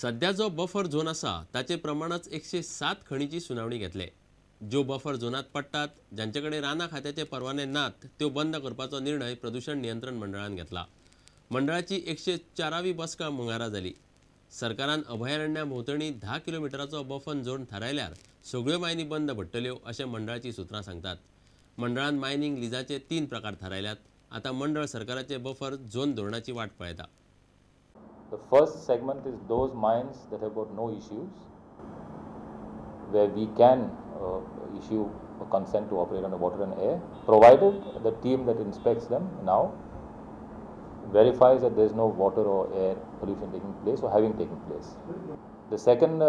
सध्या जो buffer zone आसा ताचे प्रमाणच 107 खणीची सुनावणी घेतले. ज्यो बफर झोनात पडटात जांचे कडेन रानां खात्याचे परवाने नात त्यो बंद करपाचो निर्णय प्रदूषण नियंत्रण मंडळान घेतला. मंडळाची 104वी बसका मंगळारा जाली. सरकारान अभयारण्या भोंवतणी 10 किलोमिटराचो बफर झोन थारायल्यार सगळ्यो मायनी बंद पडटल्यो अशें मंडळाची सूत्रां सांगतात. मंडळान मायनिंग लिजाचे 3 प्रकार थारायल्यात. आतां मंडळ सरकाराचे बफर झोन धोरणाची वाट पळयता. The first segment is those mines that have got no issues, where we can issue a consent to operate on the water and air, provided the team that inspects them now verifies that there is no water or air pollution taking place or having taken place. The second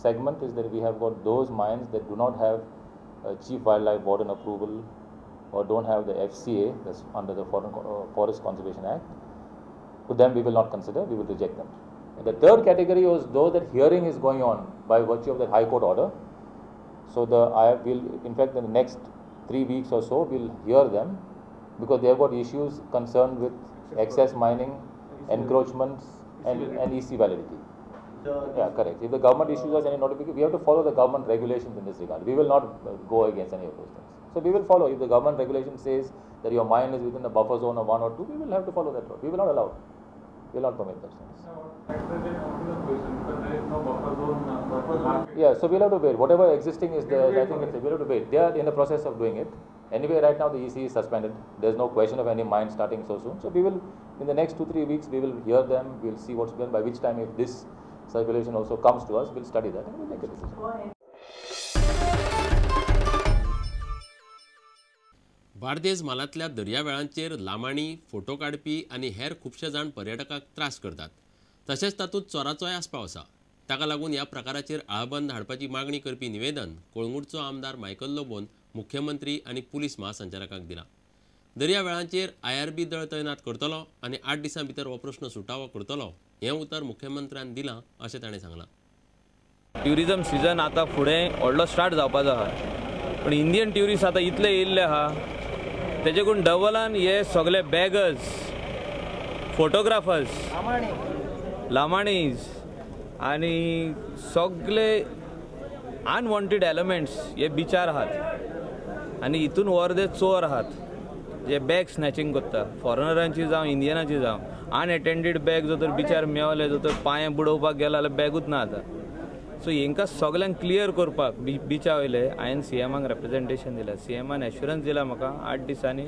segment is that we have got those mines that do not have Chief Wildlife Warden approval or don't have the FCA, that's under the Forest Conservation Act. To them we will not consider, we will reject them. And the third category was those that hearing is going on by virtue of the High Court order. So the I will, in fact, in the next 3 weeks or so, we'll hear them because they have got issues concerned with excess mining, encroachments and EC validity. Yeah, correct. If the government issues us any notification, we have to follow the government regulations in this regard. We will not go against any of those things. So we will follow. If the government regulation says that your mine is within the buffer zone of 1 or 2, we will have to follow that road. We will not allow it. We will not permit those things. Yeah, so we'll have to wait. Whatever existing is there, I think it's, we'll have to wait. They are in the process of doing it. Anyway, right now the EC is suspended. There's no question of any mine starting so soon. So we will, in the next 2-3 weeks, we will hear them. We'll see what's going on. By which time, if this circulation also comes to us, we'll study that and we'll make a decision. Bardez म्हालांतल्या दर्यावेळांचेर Lamani, photo काडपी आनी हेर खुबशे जाण पर्यटकांक त्रास करतात. तशेंच तातूंत चोराचोय आस्पाव आसा. ताका लागून ह्या प्रकाराचेर आळाबंद हाडपाची मागणी करपी निवेदन कोळंगूटचो आमदार मायकल लोबोन मुख्यमंत्री आनी पुलीस महासंचालकांक दिलां. दर्यावेळांचेर IRB दळ तैनात करतलो आनी 8 दिसां भितर हो प्रश्न सुटावो करतलो हें उतर मुख्यमंत्र्यान दिलां अशें ताणें सांगलां. ट्युरिजम सिजन आतां फुडें व्हडलो स्टार्ट जावपाचो आहा, पूण इंडियन ट्युरिस्ट आतां इतले येयल्ले आहा तेजेकून डबलान हे सगळे बॅगर्स, फोटोग्राफर्स, लामाणीज आनी सगळे अनवॉन्टेड एलिमेंट्स हे बिचार आहात आनी हितून अर्दे चोर आहात जे बॅग स्नॅचिंग करता, फॉरेनरांची जावं इंडियनाची जावं. अनएटेंडेड बॅग जर तर बिचार मेवले, जर तर पांये बुडोवपाक गेला जाल्यार बॅगूच ना आतां. सो हेंकां सगल्यांक क्लियर करपाक बिचा वयले हांवें सीएमाक रेप्रेजेंटेशन दिलां. सीएमान एश्युरन्स दिला म्हाका 8 दिसांनी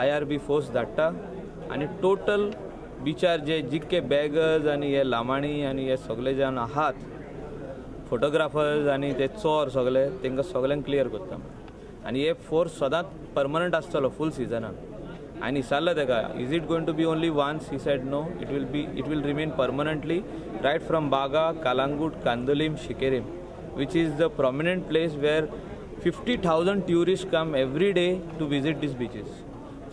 IRB force धाडटा आनी टोटल बिचार जे जितके बॅगर्स आनी हे लामाणी आनी हे सगळे जावन आहात फोटोग्राफर्स आनी ते चोर सगळे तांकां सगल्यांक क्लियर करता. आनी हे फोर्स सदांच परमनंट आसतलो फूल सिजनान. आनी विचारलें ताका, is it going to be only once? He said no, it will remain permanently right from Baga, Calangute, Candolim, Sinquerim, which is the prominent place where 50,000 tourist come every day to visit these beaches.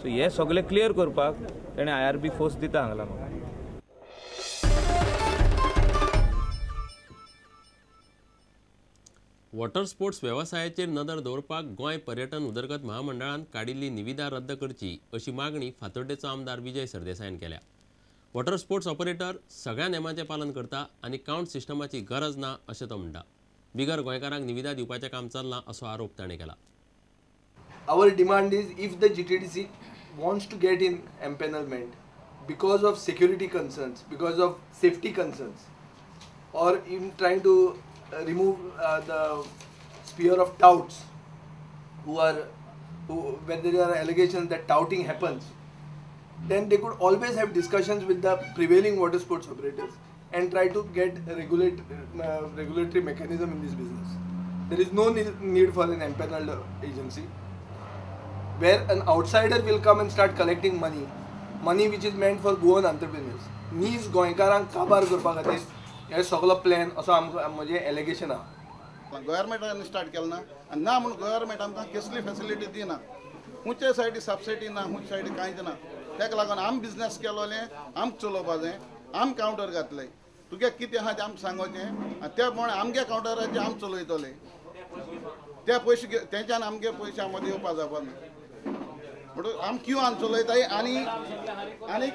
So हे सगळें clear करपाक ताणें IRB force दिता हांगला म्हाका. Water sports वेवसायाचेर नदर दवरपाक गोंय पर्यटन उदरगत महामंडळान काडिल्ली निविदा रद्द करची अशी मागणी फातोड्डेचो आमदार विजय सरदेसायान केल्या. वॉटर स्पोर्ट्स ऑपरेटर सगळ्या नेमांचें पालन करता आनी काउंट सिस्टमाची गरज ना अशें तो म्हणटा. बिगर गोंयकारांक निविदा दिवपाचें काम चल्लां असो आरोप ताणें केला. Our demand is if the GTDC wants to get in empanelment because of security concerns, because of safety concerns, or in trying to remove the sphere of touts who when there are allegations that touting happens, then they could always have discussions with the prevailing water sports operators and try to get a regulatory mechanism in this business. There is no need for an empaneled agency where an outsider will come and start collecting money, money which is meant for Goan entrepreneurs. नीज गोंयकारांक काबार करपा खातीर हे सगळो plan असो आमकां म्हजें एलिगेशन आहा. गव्हर्मेंटान स्टार्ट केलें ना आनी ना म्हणून गव्हर्मेंट आमकां कसली फेसिलिटी दिना, खंयचे सायडी सबसिडी ना, खंयचे सायडी कांयच ना. ताका लागून आमी बिजनेस केलोले, आमकां चलोवपा जाय, आमी कावंटर घातले, तुगे कितें आहा तें आमकां सांगोचें आनी त्या प्रमाणे आमगे कावंटराचेर आमी चलयतले. ते पयशे तेंच्यान आमगे पयशे आमकां दिवपा जावपा ना. म्हणून आमी क्यू आन चलयताय. आनी आनी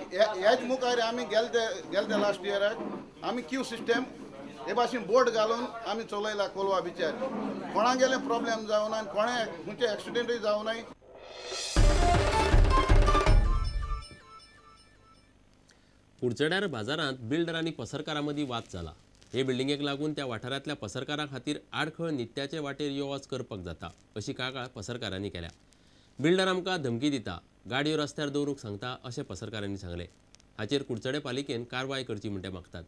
ह्याच मुखार आमी गेले लास्ट इयराक आमी क्यू सिस्टम हे भाशेन बोट घालून आमी चलयला कोलवा बिचार. कोणाक गेले प्रॉब्लेम जावना आनी कोणें खंयचे एक्सिडेंटूय जावनाय. कुडचड्यार बाजारांत बिल्डर आनी पसरकारां मदीं वाद जाला. हे बिल्डिंगेक लागून त्या वाठारांतल्या पसरकारां खातीर आडखळ नित्याचे वाटेर यो वच करपाक जाता अशी कागाळ पसरकारांनी केल्या. बिल्डर आमकां धमकी दिता, गाडयो रस्त्यार दवरूंक सांगता अशें पसरकारांनी सांगलें. हाचेर कुडचडे पालिकेन कारवाय करची म्हूण ते मागतात.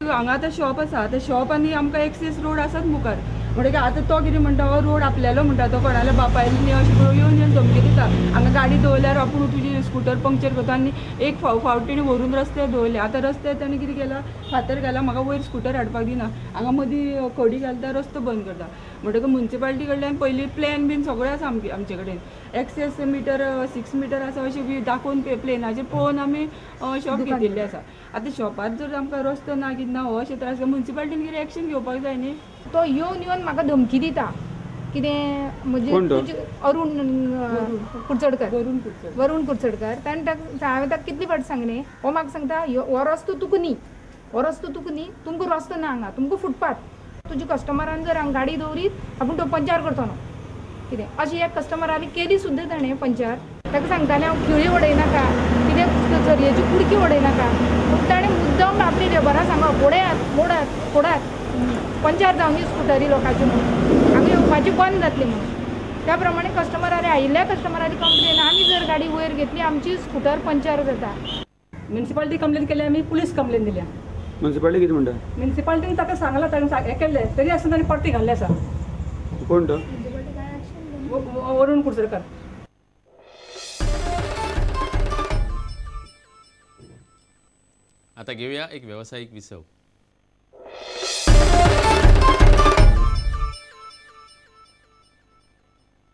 हांगा आतां शॉप आसा, आतां शॉप आनी आमकां एक्सेस रोड आसात मुखार. म्हणटकीर आतां तो कितें म्हणटा, हो रोड आपल्यालो म्हणटा, तो कोणाल्या बापायलो न्ही अशें करून येवन येवन धमकी दिता. हांगा गाडी दवरल्यार आपूण तुजी स्कुटर पंक्चर करता. आनी एक फावट तेणी व्हरून रस्त्यार दवरले. आतां रस्त्यार ताणें कितें केलां, फातर घाला, म्हाका वयर स्कुटर हाडपाक दिना, हांगा मदीं खडी घालता, रस्तो बंद करता. म्हणटकीर मुन्सिपालिटी कडल्यान पयलीं प्लॅन बीन सगळें आसा आमचे कडेन. एक्सेस मिटर 6 मिटर आसा अशें दाखोवन प्लेनाचेर पळोवन आमी शॉप घेतिल्लें आसा. आतां शॉपार जर आमकां रस्तो ना कितें ना हो अशें त्रास, मुन्सिपालिटीन कितें एक्शन घेवपाक जाय न्ही. तो येवन येवन म्हाका धमकी दिता कितें म्हणजे अरुण कुडचडकर, वरुण कुडचडकर. ताणें ताका हांवें ताका कितली फावट सांगलें, हो म्हाका सांगता हो रस्तो तुका न्ही, हो रस्तो तुका न्ही, तुमकां रस्तो ना हांगा, तुमकां फुटपाथ, तुज्या कस्टमरान जर हांगा गाडी दवरीत आपूण तो पंचार करतलो कितें अशें. एक कस्टमराली केली सुद्दां ताणें पंचार. ताका सांगतालें हांव खिळी उडयनाका, कितें चरयेची कुडकी उडयनाका, पूण ताणें मुद्दम आपली लेबरां सांगप उडयात, मोडात, फोडात, पंचार जावनी स्कुटरी लोकांच्यो म्हणून, हांगा येवपाची बंद जातली म्हणून. त्या प्रमाणे कस्टमराले आयिल्ल्या कस्टमराली कंप्लेन, आमी जर गाडी वयर घेतली आमची स्कुटर पंचार जाता. म्युनिसिपालिटी कंप्लेन केली आमी, पुलीस कंप्लेन दिल्या. म्युनिसिपालिटी कितें म्हणटा? म्युनिसिपालिटीन ताका सांगलां, ताणें हें केल्लें तरी आसतना ताणें परती घाल्लें आसा. कोण तो? वरुण कुडचडकर. आता घेऊया एक व्यावसायिक विसव.